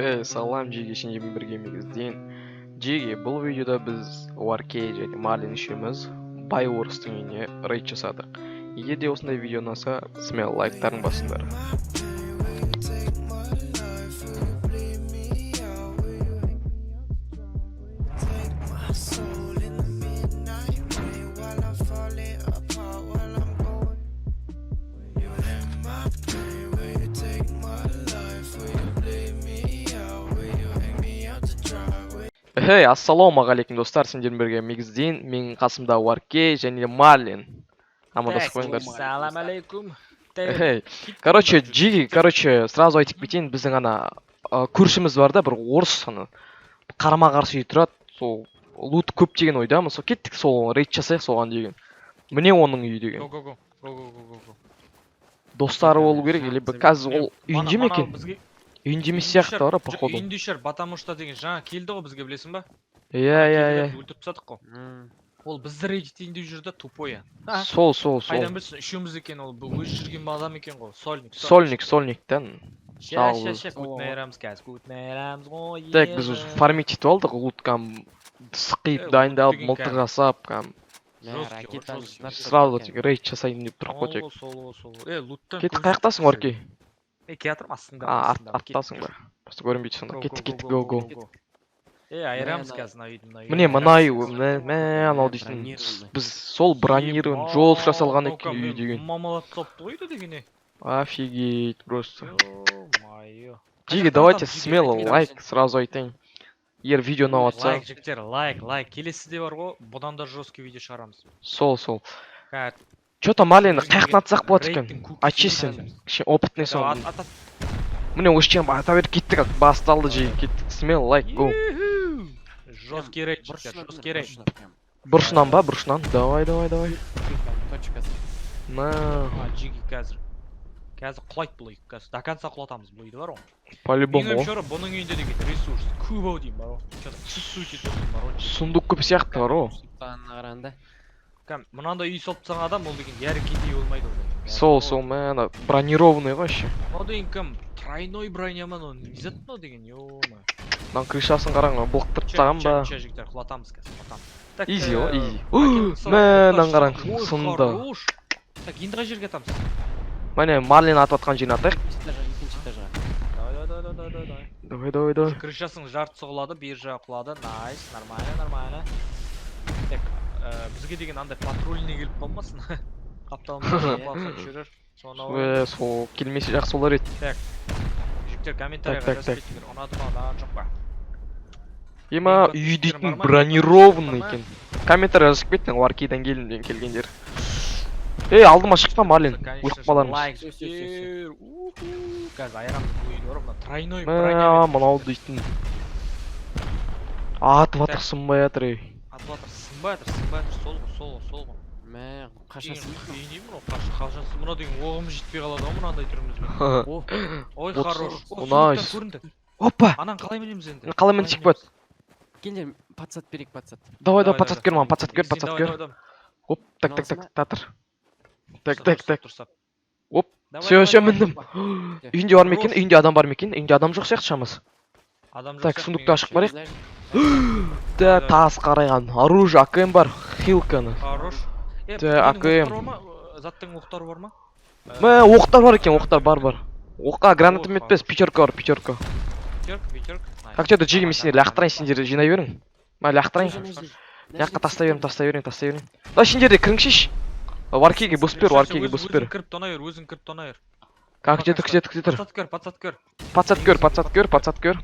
Хей, салам, Джиги, сендермен бірге Мегізден. Джиги, бұл видеода біз Уаркей және Марлин үшеуміз бай орыстың үйіне рейд жасадық. Егер де осындай видео ұнаса, смело лайктарын басыңдар. Хей, ассалаумағалейкум, достар, сендермен бірге Мегізден, менің қасымда Уаркей және Марлин. Амандасып қойыңдар. Салам алейкум. Хей, короче, Джиги, короче, сразу айтып кетейін, біздің ана көршіміз бар да, бір орыс ана қарама қарсы үй тұрады, сол лут көп деген ойдамыз, сол кеттік, сол рейд жасайық соған деген. Міне оның үйі деген. Го го го. Го го го го го. Достары болу керек, или қазір ол үйінде ме екен? Бізге Үйінде емес сияқты бар, походу. Үйінде шығар, потому что деген жаңа келді ғой бізге, білесің ба? Иә, иә, иә. Өлтіріп тастадық қой. Ол бізді рейд етейін деп жүр да, тупой. Сол, сол, сол. Қайдан білсін, үшеуміз екен ол, бұл өзі жүрген адам екен ғой. Сольник. Сольник, сольниктен. Ща, ща, Жалғыз. ща, көтін айырамыз қазір, көтін айырамыз ғой. Так, біз уже фармить етіп алдық, лут кәм сықиып Э, лут дайындалып, деген мылтық кәдімгі. жасап, кәм Жесткий ғой, жесткий. сразу тек рейд жасайын деп тұрық қой тек. Сол, сол, сол. Э, луттан Кеттік, көз қаяқтасың, Оркей? Е, келатырмын астында. А, астында, кеттік. арттасың ба? Просто көрінбей тұрсың да. Го, Кеттік, го, кеттік, го, го, го, го. го. Е, айырамыз Мә, қазір мына үйді, мына үйді. Міне мына үй, айырамыз. мә, мә, анау дейтін. Бронированный. Біз сол бронирован жол жасалған екен үй деген. Мамалап тастапты ғой үйді деген, е. Офигеть просто. Ё-моё. Джиги, Қай давайте жақтан атамыз, Джиги? смело Қайда лайк кетеміз? сразу айтайын. Егер видео ұнап жатса, Лайк, жігіттер, лайк, лайк. Келесіде бар ғой, бұдан да жесткий видео шығарамыз. сол, сол. Қазір Чё там, Марлин, Өзің қаяқтан деген атсақ болады екен? рейдтің көкесі Айтшы сен. шығарамыз. Кішкене опытный Ат, соң. ат, ат. Міне осы жерден ата беріп кеттік, басталды, Джиги, кеттік. Смело лайк, го. Юху! Жесткий рейд, жігіттер, Бұрышынан, жесткий рейд. бұрышынан прям. Бұрышынан ба, бұрышынан? Давай, давай, давай. Прям точкасы. На, А, Джиги қазір. Қазір құлайды бұл үй, қазір до конца құлатамыз бұл үйді бар ғой. по-любому. Менің ойымша, бұның үйінде деген ресурс көп ау деймін бар ғой. Чё-то чувствовать етіп отырмын бар ғой. Сундук көп сияқты бар ғой. Сұрыптағанына қарағанда. Кәм, мынандай үй салып тастаған адам ол деген яры кедей болмайды ол деген. Сол, сол, мә, ана бронированный ғой вообще. Мынау деген кім? Тройной броня ма мынау? Не зат мынау деген, ё-моё. Мынаның крышасын қараң, былықтырып тастаған ба? Ча, жігіттер, құлатамыз қазір, құлатамыз. Так, Изи ғой, изи. ракета Мә, салып, мынаны қараң, ой, сынды. хорош. Так, енді қай жерге атамыз? Міне, Марлин атып атқан жерін атайық. Екінші этажға, екінші этажға. Давай, давай, давай, давай, давай, давай. Давай, давай, давай. Крышасының жартысы құлады, бер жағы құлады. Найс, нормально, нормально. Так, бізге деген андай патрульный келіп қалмасын. Қапталымызға қалса жүрер. Соны алып. Э, сол келмесе жақсы болар еді. Жігіттер, комментарийға Так, так, жазып так. кетіңдер. Ұнады ма, ұнаған жоқ па? Ема, Менің үй подписчиктерім дейтін бар ма? бронированный Бар ма? екен. Комментарий жазып кетің, Уаркейдан келдім деген келгендер. Ей, алдыма шықпа, Марлин. Конечно Өліп же, қалармыз. лайк, Всё, всё, всё, всё. жігіттер. Уху. Қазір айырамыз бұл үйді бар ғой, мына тройной Мә, броня. мынау дейтін. Атып жатыр, Так. сынбай жатыр, ей. Атып жатыр, сынбай жатыр, сынбай жатыр. Сол ғой, сол ғой, сол ғой. Мә, қашасын. Деген мынау қашасы, мынау деген оғымыз жетпей қалады ғой мынандай түрімізбен. О, Ой, Вот хорош. о, О, найс. сундуктар көрінді. Опа! Ананы қалай мінеміз енді? Қалай мінсек болады? келіңдер, подсад берейік, подсад. Давай, давай, подсад көр маған, подсад көр, Сен подсад давай, көр. давай, давай. Оп, так, так, так, Мынаусы татыр. Так, Дұрыстап, так, дұрыстап, так. дұрыстап. Оп, Давай, все, давай, все, давай. міндім. Опа. Үйінде бар ма екен? Хорош. Үйінде адам бар ма екен? Үйінде адам жоқ сияқты шамасы. Адам жоқ Так, сияқты, сундукты менің ашып ойымша. қарайық. Мына Да, Давай. тас қарайған. Оружие, АКМ бар, хилканы. Хорош. Е, Та, ненің АКМ. оқтары бар ма? Заттың оқтары бар ма? Мә, оқтар бар екен, оқтар бар, бар. Оққа гранатомет Ой, емес, пятерка бар, пятерка. Пятерка, пятерка. Найс. Как что-то Джиги, мен Нормально, сендер нормально. лақтырайын, сендер жинай берің. Мә, лақтырайын. жерде, мына жерде. Мына жаққа тастай беремін, тастай беремін, тастай беремін. Да, сендер де кіріңшіш. Варкеге бос бер, Всё, всё, варкеге өзің- бос бер. Өзің кіріп тона бер, өзің кіріп тона бер. Как где тұр, күте тұр, күте тұр. Подсад көр, подсад көр. Подсад көр, подсад көр, подсад көр.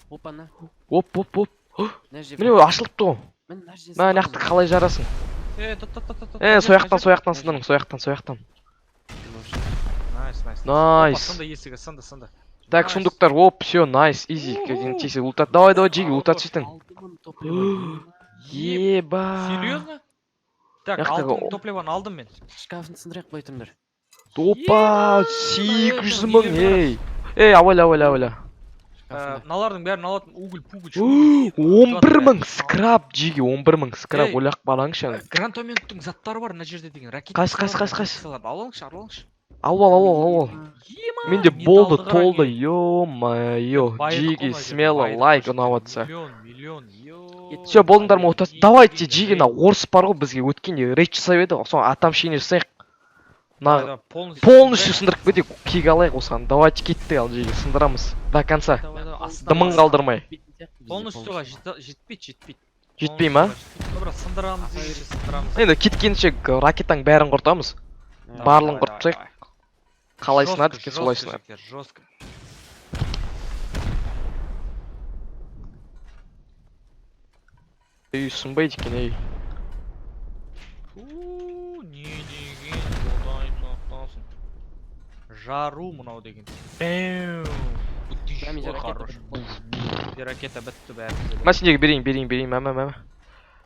Опа, на. Оп, оп, оп. Мына жерде. Міне ашылыпты ғой. Міне, мына жерде. Мә, мына жақты қалай жарасың? Е, та та та та та. Е, сояқтан, сояқтан сындырың, сояқтан, сояқтан. Найс, найс. Найс. Опа, сынды есігі, сынды, сынды. Так, Найс. сундуктар, оп, все, найс, изи. Тез лутат. Давай, давай, Джиги, лутат сөйтің. 6000 топливо. Еба. Серьезно? Так, Яқтағы 6000 топливоны алдым мен. Шкафын сындырайық былай тұрыңдар. Опа, Еба, 800 000, нелер ей. Ей, абайла, абайла, абайла. Шкафында. Мыналардың бәрін алатын уголь, пуголь. 11 000 скраб, Джиги, 11 000 скраб, Ей. ойлап қалаңшы ана. Гранатометтің заттары бар мына жерде деген. Ракета. Қайсы, қайсы, қайсы, қайсы? Алыңызшы, алыңызшы. Алып ал, алып ал, алып ал. Ема, Менде болды, металлды қара толды, не. ё-моё. Байыдық Джиги, қой мына жерде, смело, байыдық лайк қой ұнап жігіттер. жатса. Миллион, миллион, ё. Все, болдыңдар ма, отас? Не Давайте, деген Джиги, мына рейд. орыс бар ғой бізге өткенде рейд жасап еді ғой, соны отомщение жасайық. Давай, Мына давай, полностью полностью сындырайық. сындырып кетейік, кек алайық осыған. Давайте кеттік ал, Джиги, сындырамыз. До конца. Давай, давай, астынан, Дымын астынан. қалдырмай. Полностью жетпейді, жетпейді. Жетпей ма? Полностью жетпейді. Бірақ сындырамыз Ата дегенше сындырамыз. Енді кеткенше ракетаның бәрін құртамыз. Давай, Барлығын давай, құртып давай, тастайық. давай. Қалай Жестко, сынады екен, солай жестко, сынады. жігіттер, жестко. Үй сынбайды екен, ей. Фу, не деген құдай сақтасын. Жару мынау деген. Бэу. Менде Ой, ракета хорош. бітті. Менде ракета бітті бәрімізде де. Мә, сендерге берейін, берейін, берейін, мә, мә, мә.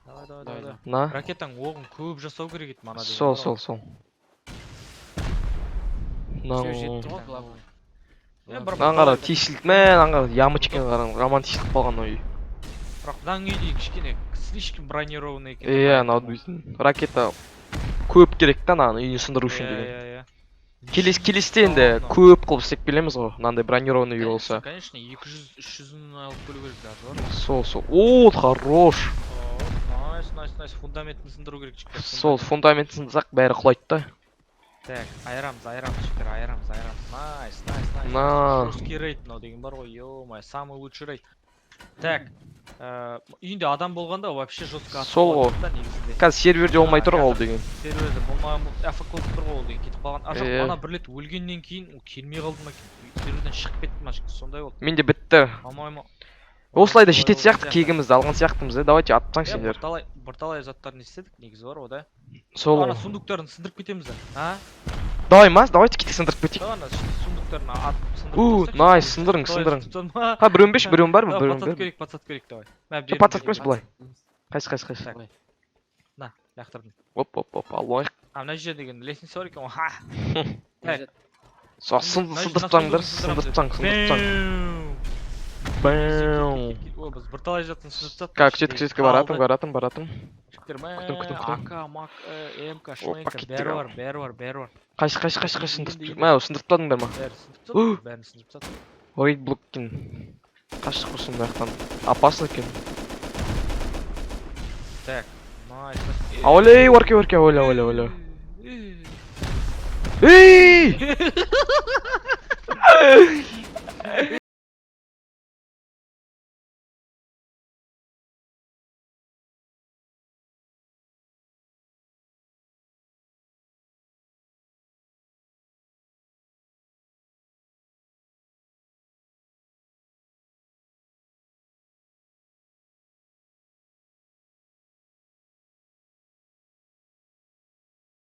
Давай, давай, Давай, давай, давай. На. Ракетаның оғын көп жасау керек еді мана деген. Сол, бар ғой. сол, сол. Все, жетті Мынау. ғой, главное. Е, бір Мынаны қара, бірталай- тесілді, мә, мынаны қара, ямочканы қара, жаман тесіліп қалған ой. Бірақ мынаның үйде кішкене слишком бронированный екен. Иә, мынау дейтін ракета көп керек та мынаны үйін сындыру үшін Иә, деген. иә, иә. Келесі келесіде енді Мынау. көп қылып істеп келеміз ғой, мынандай бронированный үй болса. Конечно, 200, 300-ін алып келу керек даже бар. Сол, сол. О, хорош. Найс, найс, найс. Фундаментін сындыру керек жігіттер. Сол фундамент. фундаментін сындырсақ бәрі құлайды да. Так, айырамыз, айырамыз, жігіттер, айырамыз, айырамыз. Найс, найс, найс. На. Жесткий рейд мынау деген бар ғой, ё-моё, самый лучший рейд. Так, үйінде адам болғанда вообще жестко атып Сол ғой. қалады да негізінде. Қазір серверде болмай тұр ғой ол Қазір деген. Серверде болмаған болып, АФК болып тұр ғой ол деген, кетіп қалған. А жоқ, Иә. ана бір рет өлгеннен кейін ол келмей қалды ма екен? Серверден шығып кетті ма жігіт, сондай болды. Менде бітті. По-моему. Осылай да солай жететін болған сияқты, сияқты. кегімізді алған сияқтымыз, иә. Давайте атсаң Иә, сендер. бірталай, бірталай заттарын істедік негізі бар ғой да. Сол Ана ғой. сундуктарын сындырып кетеміз да. А? Давай ма, давайте кеттік сындырып кетейік. Давай ана сундуктарын атып сындырып У, тастайықшы. найс, сындырың, Давай, сындырың. сындырып ма? Ха, біреуін берші, біреуін бар ма? Давай, Біреуін подсадка бер. керек, подсадка керек, давай. Мә, Жоқ, бердім, подсадка бердім. емес, былай. Қайсы, қайсы, қайсы. Так. На, лақтырдым. Оп, оп, оп, алып алайық. А, мына жерде деген лестница бар екен ғой. Ха. Так. Сол, Мына сындырып жерде тастаңдар, сундугын сындырып сындырамыз тастаң, сындырып тастаң. Бэу. Бэу. Ой, біз бірталай заттын сындырып тастадық. Как, жетік, жетік, баратым, баратым, баратым. Жігіттер, мә, Күтім, күтім, күтім. АК, МАК, МК, Опа, шмк, кеттік бәрі ал. бар, бәрі бар, бәрі бар. Қайсы, қайсы, қайсы, қайсы сындырып Енді, Мә, сындырып тастадыңдар ма? Бәрін сындырып тастадық, бәрін сындырып тастадық. Рейд блок екен. Қаштық құрсын мына жақтан. Опасно екен. Так, найс. Найс. Аулей, орке, орке, ауля, ауля, ауля. Ей!